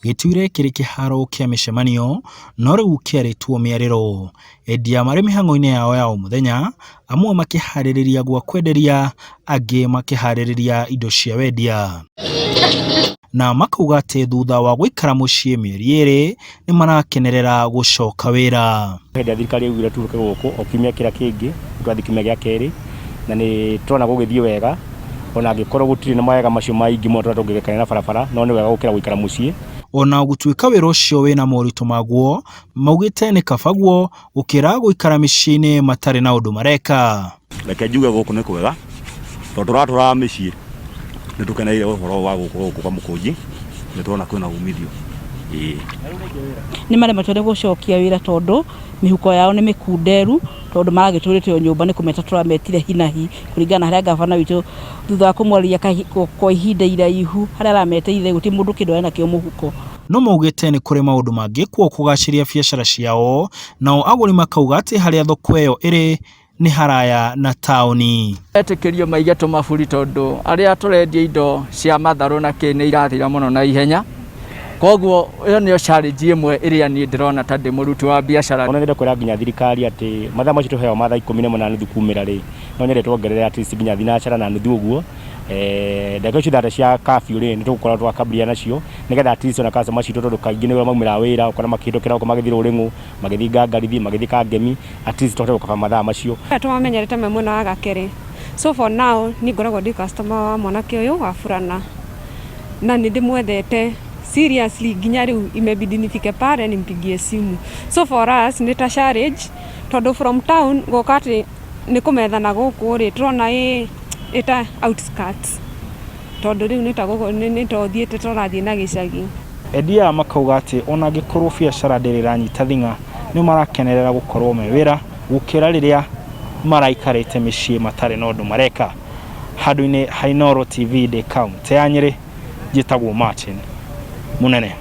Gĩtũire kĩrĩ kĩharo kĩa mĩcemanio, no rĩu kĩarĩtwo mĩarĩro. Endia marĩ mĩhang'o-inĩ yao ya o mũthenya, amwe makĩharĩrĩria gwa kwenderia, angĩ makĩharĩrĩria indo cia wendia. Na makauga atĩ thutha wa gũikara mũciĩ mĩeri ĩrĩ, nĩ marakenerera gũcoka wĩra. Hĩndĩ ĩrĩa thirikari yaugire tũke gũkũ o kiumia kĩrĩa kĩngĩ, twathiĩ kiumia gĩa kerĩ, na nĩ tũrona gũgĩthiĩ wega, ona angĩkorwo gũtirĩ na mawega macio maingĩ mũno tũrĩa tũngĩgĩkenera barabara, no nĩ wega gũkĩra gũikara mũciĩ. Ona gũtuĩka wĩra ũcio wĩna moritũ maguo, maugĩte nĩ kaba guo gũkĩra gũikara mĩciĩ-inĩ matarĩ na ũndũ mareka. Reke njuge gũkũ nĩ kwega tondũ tũratũraga mĩciĩ nĩ tũkeneire ũhoro wa gũkũ gũkũ kwa Mũkũnji nĩ tũrona kwĩna umithio ĩĩ. Nĩ maremetwo nĩ gũcokia wĩra tondũ mĩhuko yao nĩ mĩkunderu tondũ maragĩtũrĩte o nyũmba nĩ kũmeta tũrametire hi na hi kũringana na harĩa ngabana witũ thutha wa kũmwarĩria kwa ihinda iraihu harĩa arametĩire gũtirĩ mũndũ kĩndũ arĩ nakĩo mũhuko. No maugĩte nĩ kũrĩ maũndũ mangĩkwo kũgacĩria biacara ciao, nao agũri makauga atĩ harĩa thoko ĩyo ĩrĩ nĩ haraya na taũni. Etĩkĩrio maige tũmaburi tondũ arĩa tũrendia indo cia matharũ na kĩ nĩ irathira mũno na ihenya. Koguo ĩyo nĩyo challenge ĩmwe ĩrĩa niĩ ndĩrona ta ndĩ mũruti wa biacara. Ona nyende kwĩra nginya thirikari atĩ mathaa macio tũheagwo ma thaa 11 na nuthu kumĩra rĩ, no nyende tuongerere at least nginya thinacara na nuthu ũguo. Ndagĩka icio thate cia curfew rĩ, nĩ tũgũkorwo twakambia nacio nĩgetha at least ona customer citũ tondũ kaingĩ nĩo maumĩraga wĩra ũkona makĩhĩtũkĩra gũkũ magĩthiĩ Rũrĩng'ũ, magĩthiĩ Ngangarithi, magĩthiĩ Kangemi, at least tũhote gũkaba mathaa macio. Tũmamenyerete me mwena wa Gakere. So for now niĩ ngoragwo ndĩ customer wa mwanake ũyũ wa burana na nĩ ndĩmwendete seriously nginya rĩu imebidi nifike pale nimpigie simu. So for us nĩ ta challenge tondũ from town gũka atĩ nĩ kũmethana gũkũ rĩ tũrona ĩ ĩta outskirts tondũ rĩu nĩ ta nĩ ta ũthiĩte ta ũrathiĩ na gĩcagi. Endia aya makauga atĩ ona angĩkorwo biacara ndĩrĩ ĩranyita thing'a, nĩ marakenerera gũkorwo me wĩra gũkĩra rĩrĩa maraikarĩte mĩciĩ matarĩ na ũndũ mareka. Handũ-inĩ ha Inooro TV ndĩ kaũntĩ ya Nyĩrĩ, njĩtagwo Martin Munene.